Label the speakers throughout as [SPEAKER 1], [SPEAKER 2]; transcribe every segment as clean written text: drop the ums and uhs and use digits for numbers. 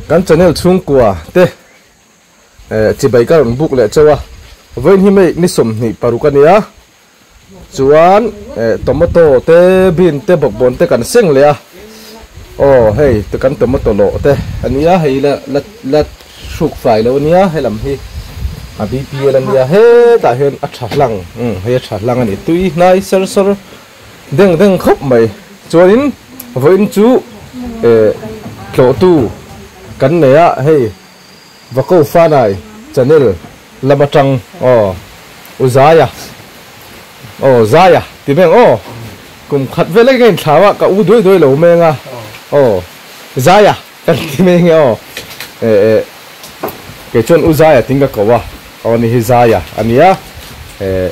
[SPEAKER 1] Kan channel chhungkua te chibai ka rawn buk leh chauh a, vawiin hi mei ni 26 a nia, chuan tomato te bean te bawkbawn te kan seng leh a, aw hei kan tomato lawh te a nia, hei la la la hruk fai lo a nia, helam hi a BPL a nia, hetah hian a tha hlang umm hei a tha hlang a ni, tui hnai ser sawr deng deng khawp mai, chuanin vawiin chu eh tlawhtu kan nei a, hei. Vako Fanai channel lam atang aw U Zaia aw Zaia ti meng aw kum khat vel lek in thlau a ka u duai duai lo meng a aw Zaia kan ti meng e aw eh eh kei chuan U Zaia ting ka ko a aw ni hi Zaia a nia eh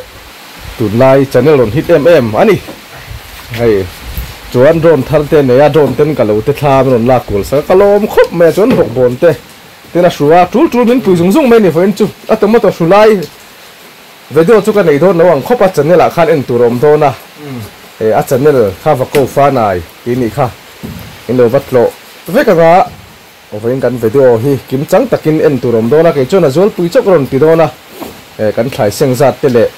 [SPEAKER 1] tunlai channel rawn hit em em a ni hei chuan drone thar te nei a drone ten ka lo te thla min rawn lak kual sak a ka lawm khawp mai a chuan bawkbawn te Tin a hru a, tul tul min pui zung zung mai ni vawiin chu a tomato hru lai video chu ka nei dawn lo ang khawp a channel ah khan en tur a awm dawn a, eh a channel kha va ko fanai tih nih kha in lo va tlawh vek ang a, vawiin kan video hi kim chang takin en tur a awm dawn a, kei chuan a zualpui chauh ka rawn ti dawn a, eh kan thlai seng zat te leh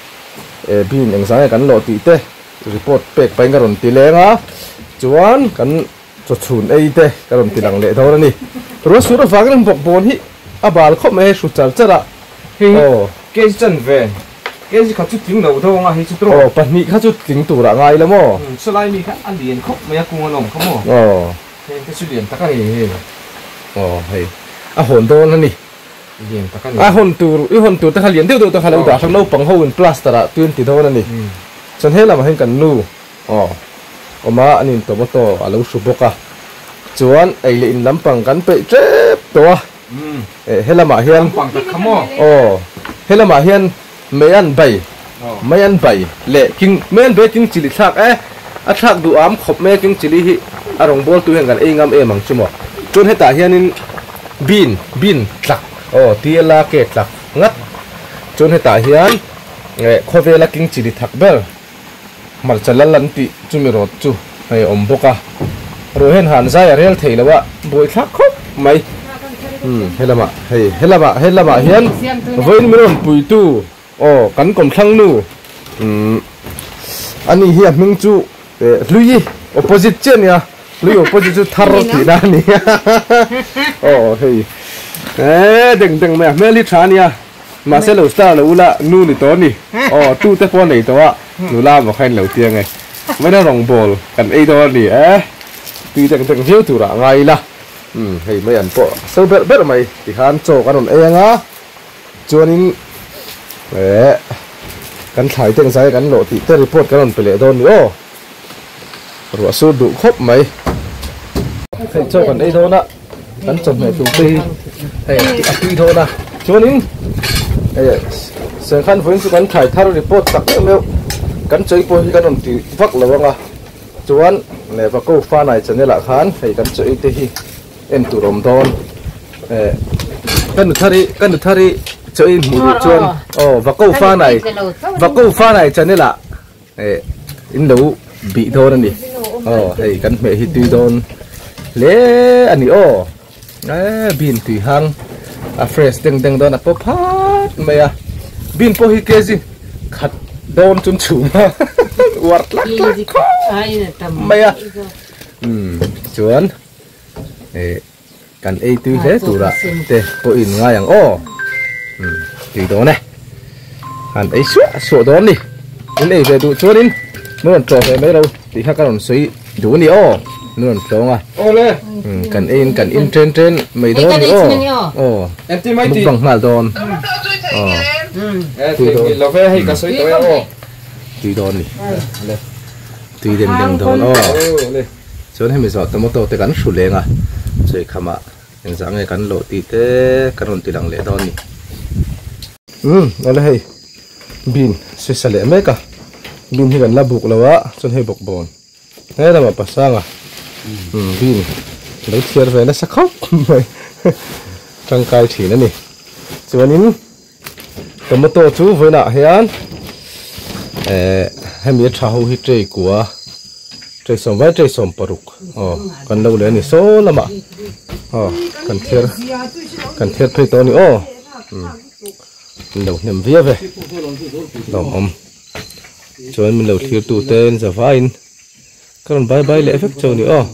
[SPEAKER 1] eh bean engzah nge kan lawh tih te report pek pahin ka rawn ti leng a, chuan kan. Chawchhun ei te ka rawn ti lang leh dawn a ni. Ruah sur avangin bawk bawn hi a bal khawp mai hei hru char char a.
[SPEAKER 2] Hei kg chan ve kg khat chu tling lo deuh anga hei chu tawh.
[SPEAKER 1] Aw pahnih kha chu tling turah ngai la maw?
[SPEAKER 2] Sawlai mi kha a lian khawp mai a kung a lawm kha maw?
[SPEAKER 1] Aw.
[SPEAKER 2] Heng te chu lian tak a ni hei.
[SPEAKER 1] Aw hei a hawn dawn a ni.
[SPEAKER 2] Lian tak a ni.
[SPEAKER 1] A hawn tur i hawn tur te kha lian deuh deuh te kha lo dah hrang naupang ho in plaster ah tui an ti dawn a ni. Chuan he lamah hian kan nu. Aw, awma an in tomato a lo hru bawk a, chuan ei leh in lampang kan peih tep tawh a, eh helamah hian aw helamah hian mei an bai, mei an bai leh king mei an bai king chili thlak e, a thlak duh am khawp mai a king chili hi a rawn bawl tu hian kan ei ngam em ang chu maw, chuan hetah hianin bean bean tlak aw tla ke tlak ngat, chuan hetah hian eh khawvela king chili thak ber. Hmarcha lal an tih chumi rawt chu hei a awm bawk a, ruah hian han zai a rel thei lo a, buaithlak khawp mai. Umm helamah hei helamah helamah hian vawiin min rawn puitu aw kan kawmthlang nu umm ani hi a hming chu eh hlui opposite chiah a nia, hlui opposite chu thar tihna a ni aw hei eh deng deng mai a hmel hi tha a nia. Mahse lo star lo ula nu ni tawh a ni. Aw tu te pawh a nei tawh a, nula maw kha in lo ti ange. Vawiin a rawngbawl kan ei dawn a ni e. Tui dek dek viau turah a ngai ila. Umm hei mai an pawh a so berh berh mai tikhan chaw kan rawn ei anga chuanin eh kan thlai te engzai kan lawh tih te report kan rawn pe leh dawn ni aw. Ruah sur duh khawp mai. Hei chaw kan ei dawn a. Kan chawhmeh tur te hi hei a tui dawn a chuanin hei Sengkhan vawiin chu kan thlai thar report tak meuh meuh kan chawi pawh hi kan rawn ti vak lo ang a chuan Nevako Fanai channel ah khan hei kan chawi te hi en tur awm dawn eh ka nu thar hi ka nu thar hi chawi hmuh duh chuan aw Vako Fanai Vako Fanai channel ah Eh in lo bih dawn a ni aw hei kan hmeh hi tui dawn hle a ni aw eh bean tui hang a fresh deng deng dawn a pawp phat mai a bean pawh hi kg khat dawn chun chhum a uar tlak tlak khawp mai a umm chuan eh kan ei tui hle turah te pawhin ngai ang aw umm tui dawn e han ei suah suah dawn ni in ei ve duh chuanin min rawn tlawh ve mai lo tih kha ka rawn sawi duh a ni aw min rawn tlawng a umm kan eiin kan in chen chen mai dawn ni aw aw mukbang nghal dawn aw tui dawn tui dawn ni tui den den dawn aw. Chuan hemi zawh tomato te kan hru leng a, chawi khamah engzah nge kan lawh tih te kan rawn ti lang leh dawn a ni. Umm awle hei bean sisa leh mek a, bean hi kan la buk lo a, chuan hei bawkbawn he lamah pasanga umm bean lo thiar ve nasa khawp mai tangkai thin a ni. Chuanin tomato chu vawiinah hian eh hemi a tha ho hi tray kua tray sawm vai tray 16 aw kan lo leh a ni saw lamah. Aw kan thiar kan thiar phei tawh a ni aw min lo hnem viau ve lawmawm chuan min lo thlir tu te in zavaiin ka rawn bye bye leh vek chu a ni aw.